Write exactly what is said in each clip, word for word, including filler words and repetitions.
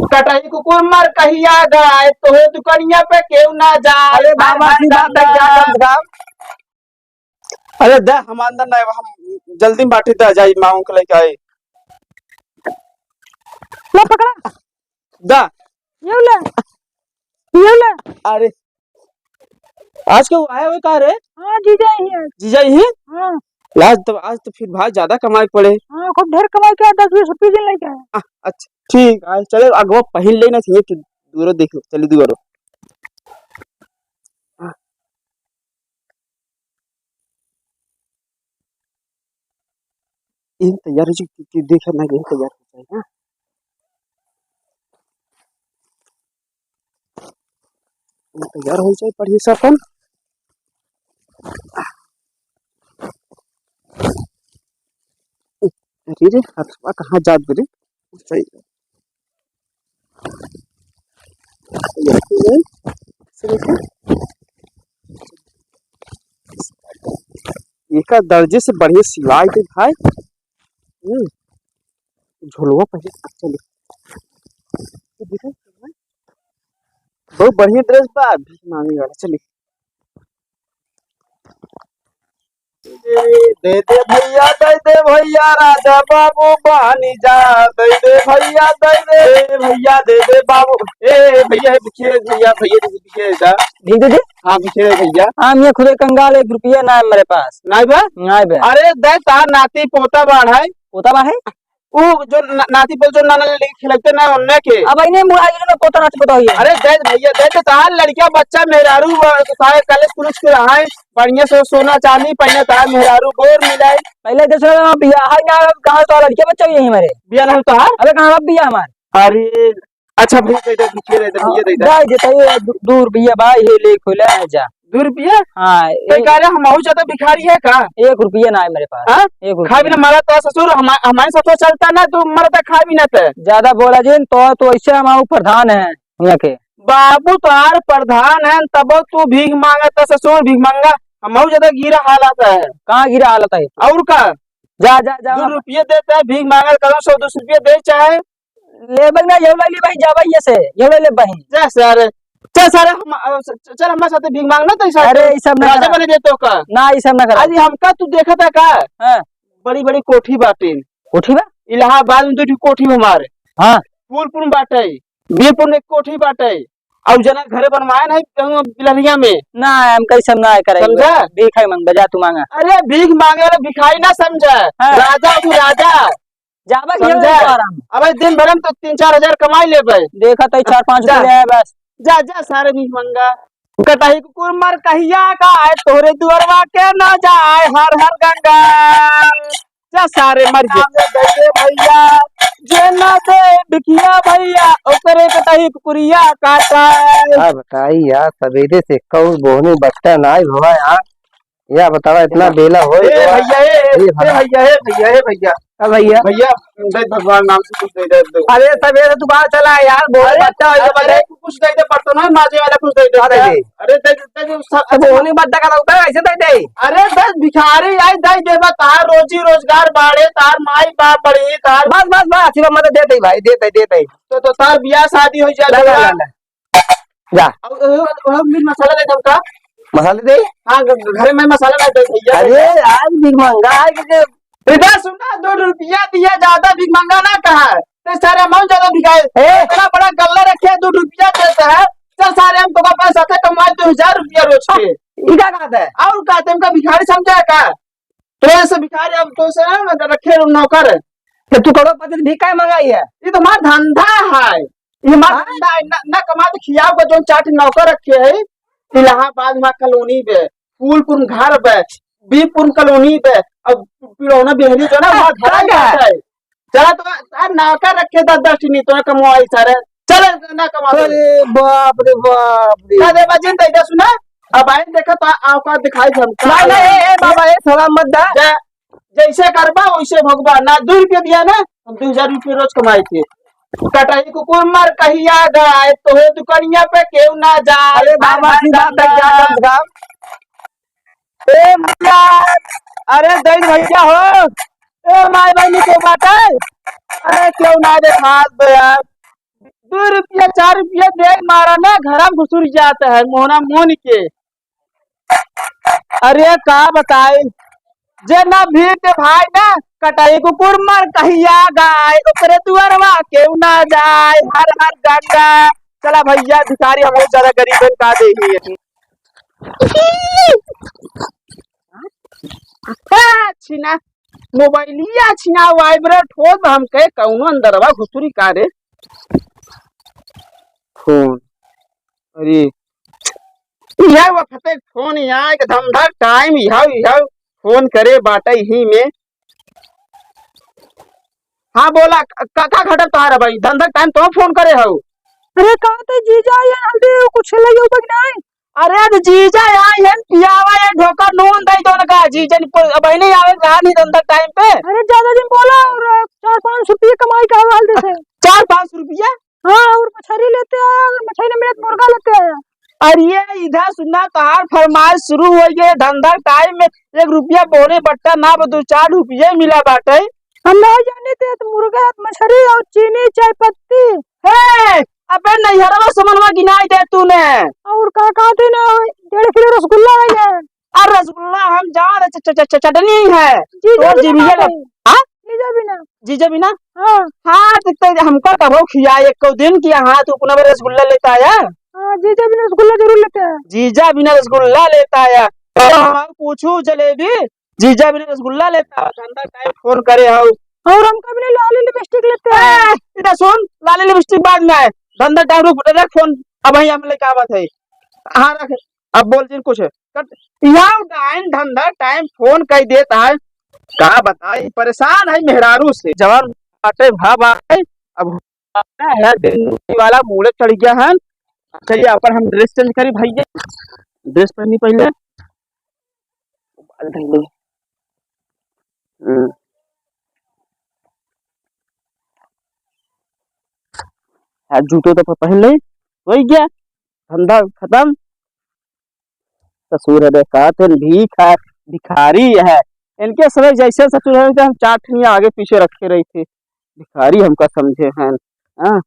कटही कुकुर मर कहिया गाय, तोहे दुकनिया पे केहू ना जाए। अरे बाबा, की बात है, क्या कम से कम? अरे दे, हम अंदर नहीं, हम जल्दी में बाटी दे, जाई मांग के लेके आई। ला पकड़ा। दा। ये ले। ये ले। अरे, आज के वो आए हुए का रे? हाँ, जीजा ही है। जीजा ही? हाँ। आज तो, आज तो फिर भाई ज्यादा कमाई पड़े। हाँ, खूब ढेर कमाई के, दस बीस रुपये दिन लेके आए। आ, अच्छा, ठीक, आज चले, अगवा पहिन लेना चाहिए कि दूरो देख लो, चली दूरो। यही तैयार हो जाए, क्योंकि देखे ना, यही तैयार हो जाए, हाँ। यही तैयार हो जाए, बढ़िया से अपन। अरे रे, हथवा कहाँ जात रे? सही। एका दर्जे से बढ़िया सिलाई दे भाई। हम्म, झोलवा पहले अच्छा ले। ये देखो, बहुत बढ़िया ड्रेस बा, भीख मांगे वाला। चलिए। दे दे भैया, दे दे भैया, राजा बाबू बानी जा, दे दे भैया, दे दे भैया, दे दे बाबू। ए भैया, हे बिखे भैया, भैया, दे दे, बिखे जा। भीख दे दे? हाँ, बिखे भैया। हम ये खुदे कंगाल, एक रुपया ना है मेरे पास। नहीं बे? नहीं बे। अरे दे, तार नाती पोता बाढ़ है। पोता बाढ़ है? उ जो ना-, नाती पोता जो नाना लेके खिलौते ना, उनने के। अब इन्हें मुआ, इन्हें पोता नाती पोता हुई है। अरे दे भैया, दे दे, तार लड़किया बच्चा मेहरारू, अ, तार कॉलेज कुलेज के रहाए, बढ़िया से सोना चांदी पहने, तार मेहरारू गोर मिलाए। पहले जैसे बियाह है ना, कहाँ तो लड़किया बच्चा हुई है हमारे। बियाह नहीं तोहार? अबे कहाँ अब बियाह हमार? अरे, अच्छा भैया, दे दे, भैया दे दे, भैया दे दे। दे दे, तो ये दू, दू रुपया बा, ये ले खोला है जा। दू रुपया? हाँ, तो ए- कह रहे हम बहुत ज्यादा भिखारी है का? एक रुपया ना है मेरे पास। हाँ? एक रुपया। खाए भी ना, मारा तो ससुर, हम, हमारे साथ तो चलता ना, तू मरता खाए भी ना ते। ज्यादा बोला जिन, तो, तो ऐसे हम प्रधान हैं यहाँ के। बाबू तोहार प्रधान है, तब तू भीख मांगता ससुर, भीख मांगा। हम बहुत ज्यादा गिरा हालत है। कहाँ गिरा हालत है? और का? जा, जा, जा। दू रुपये देता है, भीख मांगल करो, सौ दो सौ रुपये दे चाहे। लेबे ना, ये ले ले भाई, जाबे ये से, ये ले ले भाई। जा सारे, चल सारे, हम, अ, च-, चल हमारे साथे भीख मांगना तो ऐसा अरे, ई सब ना राजा करा। बने देतो का? ना, ई सब ना करा। अरे हमका तू देखत है का? हाँ। बड़ी बड़ी कोठी बाटे। कोठी बा? इलाहाबाद में दो ठो कोठी हमारे। हाँ। फूलपुर में बाटे, बीरपुर में एक कोठी बाटे, और जना घरे बनवाए नहीं कहूँ बिलहरिया में। ना, हमका ई सब ना करे। समझा? भीख है मंगबे, जा तू मांगा। अरे भीख मांगे वाला भिखारी ना समझा। हाँ। राजा तू राजा। जाबे के समझे? है आराम। अबे दिन भर में तो तीन चार हजार कमाई लेबे। देखा तो चार पाँच जा। रुपया है बस। जा, जा, सारे भीख मंगा। कटही कुकुर मर कहिया का आए, तोहरे दुअरवा के ना जाए, हर हर गंगा। जा सारे मर जा। दे दे भैया, जे ना दे भिखिया भैया, ओकरे कटही कुकुरिया काटा। का बताई यार, सवेरे से कऊ बोहनी बट्टा नाई भवा यार। या बतावा, इतना ना। बेला होए ए गवा। भैया, ए, ए, ए ए भला। भैया, ए भैया, ए भैया। का भैया? भैया, दे भगवान नाम से कुछ दे दे, दे। अरे, सवेरे से दुकान चला है यार, बहुत अरे, बच्चा हो गया, अरे, बड़े। कुछ दे दे, बर्तन है, माजे वाला कुछ दे दे। अरे, दे। अरे, दे दे, दे दे, उस अब होने बंदा का लगता है, ऐसे दे दे। अरे, दे, भिखारी आई, दे दे, बता, रोजी रोजगार बाड़े, तार माई बाप बड़ी, तार बस, बस, बस, आशीर्वाद मत दे दे भाई, दे दे, दे दे। तो, तो तार बियाह शादी हो जाए, ना, ना, भैया। ना, ना। जा। और, और, और मीट मसाला दे दे हमका। मसाला दे? हाँ, घ-, घरे में मसाला ना दे भैया। अरे, आज भीख मंगा है कि इधर सुन ना, दो रुपया दिया, ज्यादा भीख मंगा ना कहा। तो सारे अमाउंट ज्यादा भिखाए। ए! इतना बड़ा गल्ला रखे, दो रुपया देता है। चल सारे, हम तो पास आते कमाए दो हजार रुपया रोज के। ई का कहत है? और का, तुमका भिखारी समझा है का? तो ऐसे भिखारी, अब तो से ना रखे नौकर। तो तू करोड़पति से भीख काहे मंगाई है? ये तो हमारा धंधा है, ये हमारा हाँ? धंधा है। ना, ना कमा तो खियाओ का, जो चार ठे नौकर रखे है, इलाहाबाद में कॉलोनी पे, फूलपुर घर पे, बीपुर कॉलोनी पे, अब पिड़ौना बिहरी जो ना, वहाँ घर का है? चला तो, आ, नौकर रखे दस दस ठे, नहीं तो ना कमवाई सारे। चल, ना कमा दे। अरे बाप रे बाप रे। ना दे बजिन, तो इधर सुना। अब आइन देखा तो औकात दिखाई दे हमका। नहीं, नहीं, ए, ए, बाबा, ए, सलाम मत दा। जा, जैसे करबा, वैसे भोगबा। ना दो रुपया दिया ना, हम दो हजार रुपया रोज कमाई थे। कटही कुकुर मर कहिया गाय, तोहे दुकनिया पे केहू ना जाए। अरे बाबा, की बात है, क्या कम से कम? ए भैया, अरे दैद भैया हो, ए माई बहनी के बाटे, अरे क्यों ना देखात बे यार, दो रुपया, चार रुपया दे मारा ना, घर में घुसुर जाता है मोहना मोहन के। अरे का बताई, जे ना भीख के भाई ना, कटाई कुकुर मर कहिया गाय, ओकरे दुआरवा केहू ना जाए, हर हर गंगा। चला भैया, भिखारी हम बहुत ज्यादा गरीब हैं, का दे ही है। का छिना, मोबाइलिया छिना, vibrate होत बा, हम कहे कौनो अंदरवा घुसुरी का रे। फोन, अरे, इहै वखते फोन, इहै के धंधा टाइम, इहै, इहै फोन करे बाटे ही में। हाँ, बोला, क-, का, का घटत तोहार भाई? धंधा टाइम तो फोन करे हौ। अरे, का ते जीजा, ये हल्दी कुछ ले जाऊ बा कि नहीं? अरे, अब जीजा यहाँ ये पियावा, ये ढोका नून दे दो ना का, जीजा ने कोई, अब नहीं आवे, रहा नहीं धंधा टाइम पे। अरे, ज्यादा दिन बोला और चार पाँच सौ रुपये कमाई का हवाले से। चार पाँच सौ रुपया? हाँ, और मछली लेते हैं, अगर मछली नहीं मिले तो मुर्गा लेते हैं। अरे, ये इधर सुना, तोहार फरमाइश शुरू हो गए, धंधा टाइम में एक रुपया बोरे बट्टा ना, दो चार रुपये मिला बाटे। हम नहीं जाने थे तो मुर्गा, मछली और चीनी, चाय पत्ती। हे, अबे नैहरवा समनवा गिनाई दे तूने। और का कहते ना, डेढ़ किलो रसगुल्ला है ये। अरे रसगुल्ला हम जान च-, च-, च-, च-, चटनी है। जीजा तोर बिना जीभिया ना ले-, भाई। हाँ? जीजा बिना। जीजा बिना? हाँ। हाँ, तो, तो हमका कबो खिया एक को दिन कि हाँ, तू अपना रसगुल्ला लेता आया। हाँ, जीजा बिना रसगुल्ला जरूर लेते हैं। जीजा बिना रसगुल्ला लेता आया। तो हम पूछू जलेबी, जीजा बिना रसगुल्ला लेता, धंधा टाइम फोन करे हौ। और हमका भी नहीं, लाली लिपस्टिक लेते हैं। ए, इधर सुन, लाली लिपस्टिक बाद में आए, धंधा टाइम रुक, रख फोन, अब वहीं हम लेके आवत है। हाँ रख, अब बोल जिन कुछ। कट, यहाँ डाइन धंधा टाइम फोन कर देता है। का बताई, परेशान है मेहरारू से, जवान बाटे भा बाटे, अब है, दिन वाला मूड़े चढ़ गया है। चलिए, अपन हम ड्रेस चेंज करी भैया, ड्रेस पहनी पहले। हम्म। आज जूतो तो पहन ले, हो गया, धंधा खत्म। ससुर है, देखात है, भीख है, भिखारी है। इनके समय जैसे ससुर है, हम चार ठिया आगे पीछे रखे रही थे, भिखारी हमका समझे हैं। हाँ,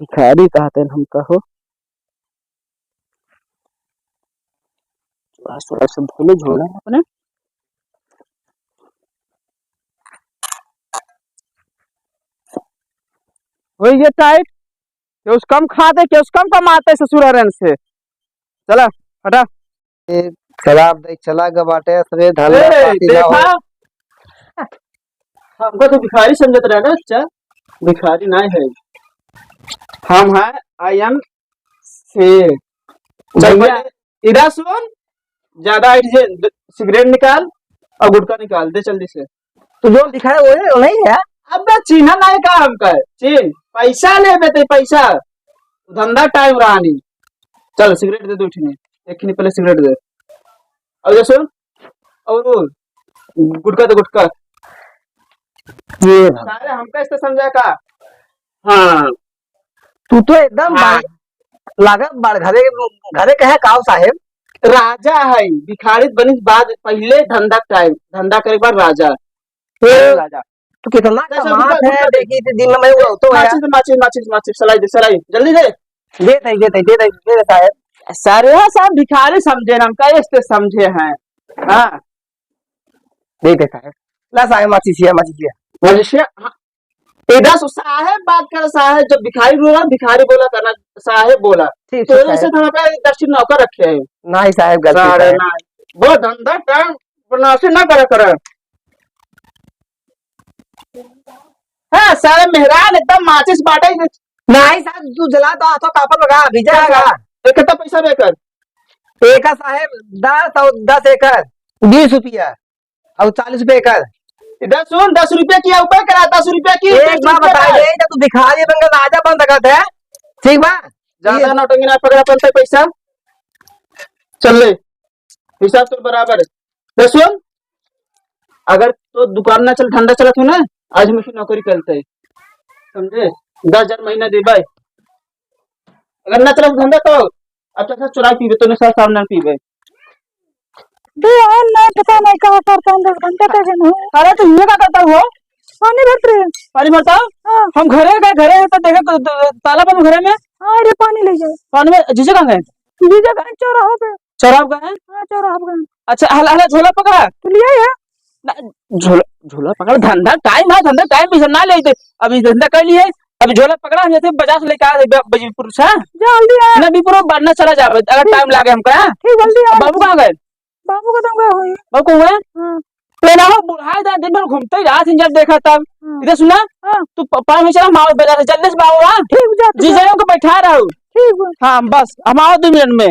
भिखारी कहते हैं हमका हो। थोड़ा, थोड़ा सा धोले झोला अपने। हो ये टाइट, केहू से कम खाते, केहू से कम कमाते ससुर हरन से। चला, हटा। ए, शराब दे चला ग बाटे, असरे धंधा ए, पाती ना हो। देखा? हमको तो भिखारी समझत रहे ना, अच्छा, भिखारी नहीं है, हम हैं I am शेर। चल भैया, पहले इधर सुन, ज्यादा आइट जे, द-, सिगरेट निकाल और गुटखा निकाल दे जल्दी से। तू जो दिखाए वो है, वो नहीं है। अब बे चीन्हा नहीं का हमका है, चीन, पैसा लेबे ते पैसा, धंधा टाइम रहा नहीं। चल सिगरेट दे दो ठिने, एक ठिने पहले सिगरेट दे। और ये सुन, और वो गुटखा तो गुटखा। ये भा- सारे हमका इससे समझा का? हाँ। तू तो एकदम हाँ। बड़, लगा बड़ घरे, घरे कहे काव साहेब। राजा है, भिखारी बनिस बाद पहले धंधा टाइम, धंधा करे बाद राजा। ए, राजा। तू कितना जैसे कमात गुटखा, है, गुटखा दे। देखी थी दिन में वो तो है। माचिस, माचिस, माचिस, माचिस, सलाई दे, सलाई, जल्दी दे। दे दे, दे दे, दे दे, दे दे साहेब। सारे हो साहब भिखारी समझे ना, हमका इससे समझे हैं। हाँ। दे दे साहेब। ला साहेब, माचिस लिया, माचिस लिया। माचिस लिया, हाँ। इधर से साहेब बात कर, साहेब, जब भिखारी बोला, भिखारी बोला करना, साहेब बोला। ठीक, तो ठीक, इधर से साहेब। तो हमारे दस नौकर रखे हैं। नहीं साहेब, गलती सारे साहेब। नहीं। बहुत धंधा टाइम बनासे ना करा करा। हाँ, सारे मेहरान एकदम माचिस बाटे। नहीं साहेब, तू जला दो, हाथों कापड़ लगा, भिजा क्या लगा। साहब? एक कितना पैसा बेकर? एक साहेब, दस और दस एकर, बीस रुपया और चालीस रुपया एकर। इधर सुन, दस रुपया की ऊपर करा, दस रुपया की, एक दस बार रुपया बता का। दे, जब तू भिखारी बन के राजा बन सकत है, ठीक बा? ज्यादा ये नौटंकी ना पकड़ा पड़ता पैसा। चल ले, हिसाब तो बराबर है। तो सुन, अगर तो दुकान ना चल, धंधा चलत हो ना, आज हम उसकी नौकरी करते हैं, समझे? दस हजार महीना दे भाई। अगर ना चला धंधा तो अब तो चुरा पीबे, तो साथ सामने पीबे। बे, आ ना, पता नहीं का करता है, दस घंटा तक है ना। अरे, तो ये का करता हो? पानी भरत रहे। पानी भरता हो? हाँ। हम घरे गए, घरे हैं तो देखे तो, तो, ताला बंद घरे में। हाँ रे, पानी ले जाए। पानी में जीजा कहाँ गए? जीजा गए चौराहा पे। चौराहा पे गए? हाँ, चौराहा पे गए। अच्छा, हला, हला झोला पकड़ा? तो लिया है। ना, झोला, झोला पकड़, धंधा टाइम है, धंधा टाइम भी ना लेते। अभी धंधा कर लिए, अभी झोला पकड़ा, हम जैसे बाजार से लेके आ रहे, ब-, बजीपुर से। जल्दी आ। ना, बीपुर बढ़ना चला जावे, अगर ठीक। टाइम लागे हमका। ठीक, जल्दी आ। बाबू कहाँ गए? बाबू का दम गए हुए। बाबू को हुए? हाँ। तो ना हो, बुढ़ा जा, दिन भर घूमते ही रहा, जब देखा तब। हाँ। इधर सुना? हाँ। तू प-, पाँच मिनट चला, माँ बाजार से, जल्दी से माँ बाजार। ठीक, जा, तू जी, जा। जाओ, उनको बैठा रहो। ठीक बा। हाँ, बस, हम आओ दो मिनट में।